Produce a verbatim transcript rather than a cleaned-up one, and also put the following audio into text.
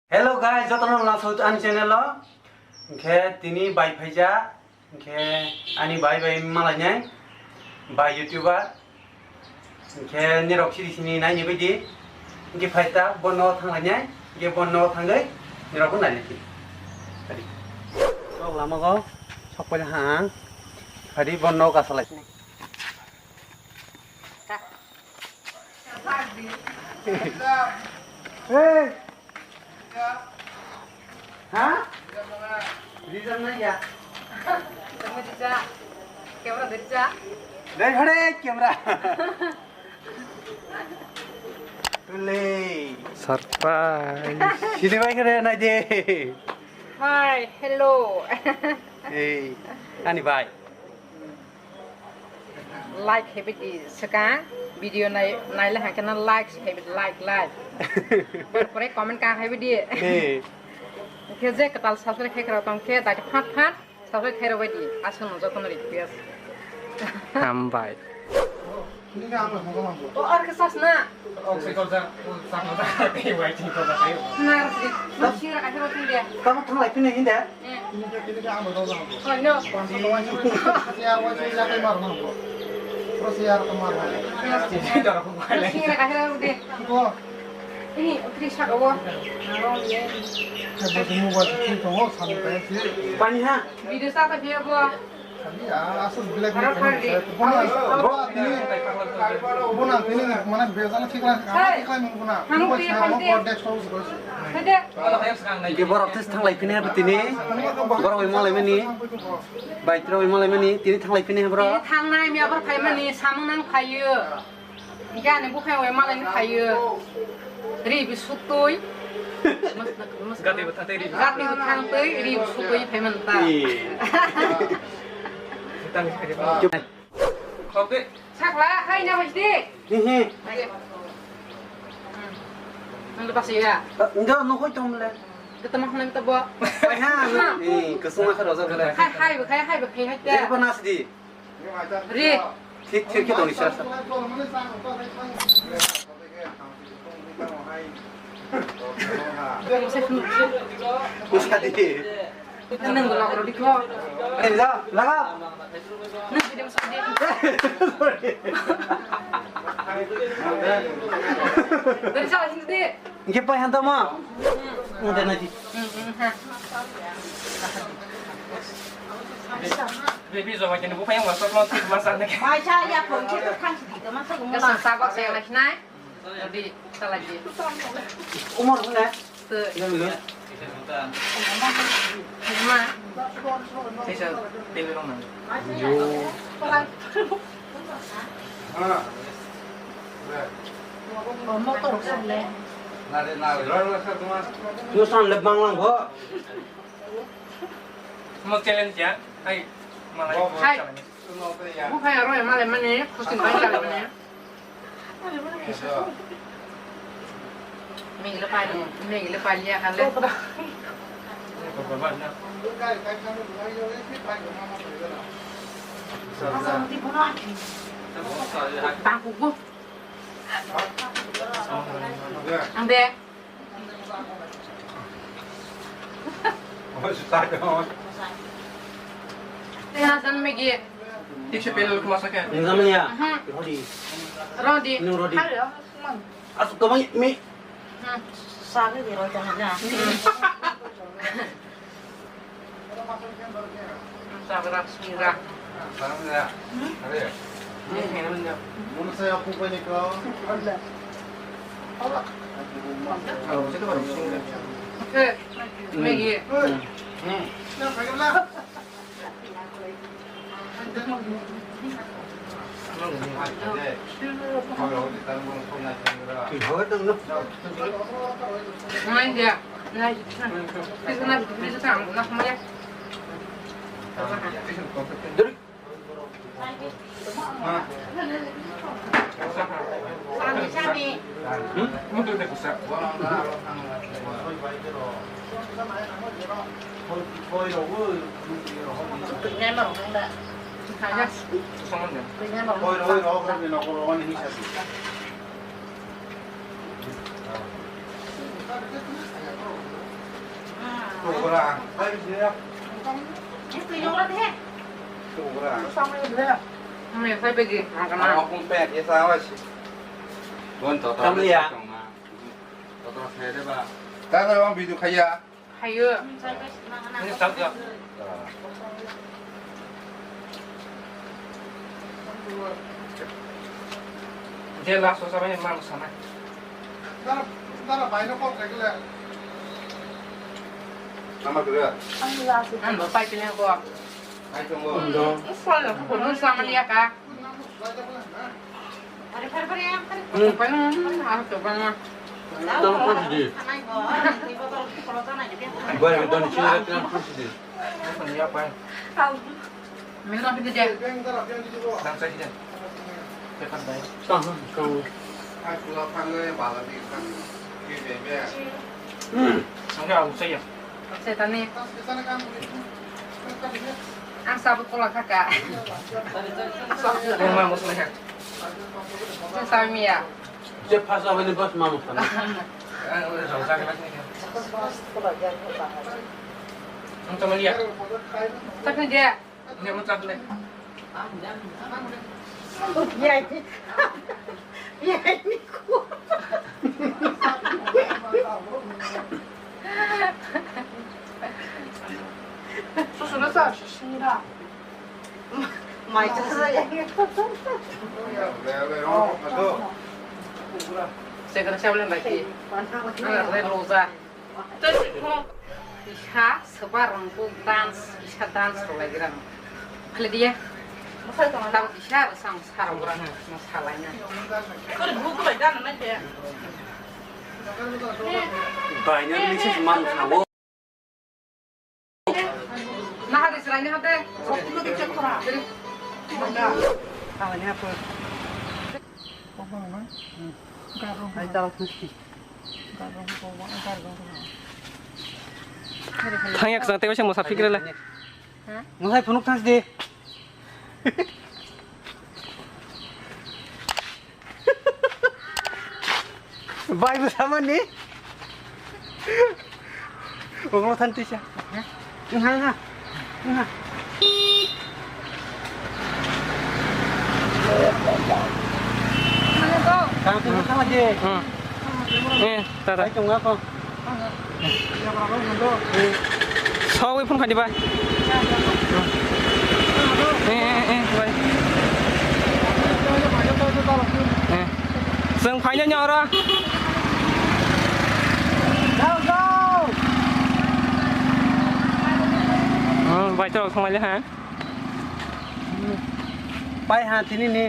Hello guys, jotono langsung ani channel o. Hingkhe tini bai phaijak, hingkhe ani bai bai malainai, bai YouTuber. Hingkhe nirok siri sini naini baidi. Hingkhe phaita bono thanglainai, hingkhe bono thangwi nirok bo nailai di. Tok lama go sokpai ha. Phadi bono kasalai. Hey! Ha? Rijak nai ya. Tamo rijak. Camera rijak. Dai hore camera. Tule. Surprise. Sini bai kare nai de. Hi, hello. Hey, ani bai. Like hai bidi swkang video nai naile hangkhe no like hai bidi like like. Pore comment ka hai bidi. Hey. Khe je kwtal subscribe khai khwrwng tong khe dati phat phat subscribe khai rwbai di. Aswk no jotono request. Hambai. O ar khe sas na. Tamo thanglai phini hinde. Pani ha. Video sa ta biya bo. Aswk black. Aro thang di. Bo tini, bo nang tini mana bejana thik lang, ama thik lang nang bo na. Thang di, thang di. Thang di. Hingke borok tei thanglai phini abo tini. Borok bai malaimani. Bai tro bai malaimani. Tini thanglai phini borok. Tini thangnai miya borok phaimani samung nang phaiyo. Hingke ani buphang bai malaini phaiyo. Ri bi sutui. Gati bo thang tei ri. Gati bo thang tei ri bi sutui phaiman ta. Ee. Tang. Khok de. Sakla, hai na hoi de. Hi, hi. Nang de basi ya. Ndo no hoi tom le. Kita mah nang tabo. Hai ha. Eh, kesung akhir roza kala. Hai, hai, hai, hai, hai, hai. Jadi panas di. Ri. Thik, thik, thik, thik, thik. Usa di. Nang gula gula di ko. Eh, da, laga. Nang video sa di. Dari sa sini di. Hingke pai hanta ma? Hingke nai di. Baby, zo, kini buphang yang masuk lo, tik masa nih. Bai cha ya, phone khe thang si di, masa ko mula. Sabak saya nai nai. Di, salah di. Umur hune? Te. Yang lu? Ma. Sisa, tele lo nang. Yo. Nusan le banglang kho. Mo challenge ya. Hai, malai. Hai. Challenge. Buphang aro emale mani, khusin bai chale mani. Migile pai, migile pai ya kale. Tangkuku. Ang de. Tengah sana megi. Tikse pelel kemasa ke? Yang sama ya? Aha. Rodi. Rodi. Nung Rodi. Asuk kau mi. Sari di roti aja. Sagra, sira. Hey, Maggie. Ngai dia. Ngai, ngai, ngai, ngai. Tamo ya. Tata, ang video khaya. Hayo. Ini tak ya. Je last o sabai mang sana. Dara, dara, baino kok kagile. Nama dura. Ang last. Ang lo pai pina ko. Ai tunggu. Usul, usul sama dia ka. Setani. Ang sabut kolak kaka. Ang sabut. Ang sabut miya. Je first abani bas mamo sana. Ang sama dia. Ini mau tak le. Yaini. Yaini ko. Susu na sa, susu na. Mai sa sa yaini ko. Segera saya boleh lagi. Anak saya roza. Isa sebar rangkuk dance, isa dance rwlai gira. Khali dia. Tamo isa rwsang sara ura na salai na. Kori buku bai dana na ke. Bai na ni sis man khawo. Na hadi salai ni hade. Salai ni hade. Ai, talo, talo. Thangya kwchang tei waisa mosa phikre le. Ha? Nwng hai phunuk thang di. Bai bwsa mani. Omo than tisa. Nang ha, nang ha. Nang ha. Kang tu sama je. Hmm. Eh, tata. Ai, tong ako. Sawi phone khadi ba. Eh, eh, eh, bai. Eh. Chwng phaina nya ora. Hmm, bai, chwng thanglaile ha. Pai ha, tini ni.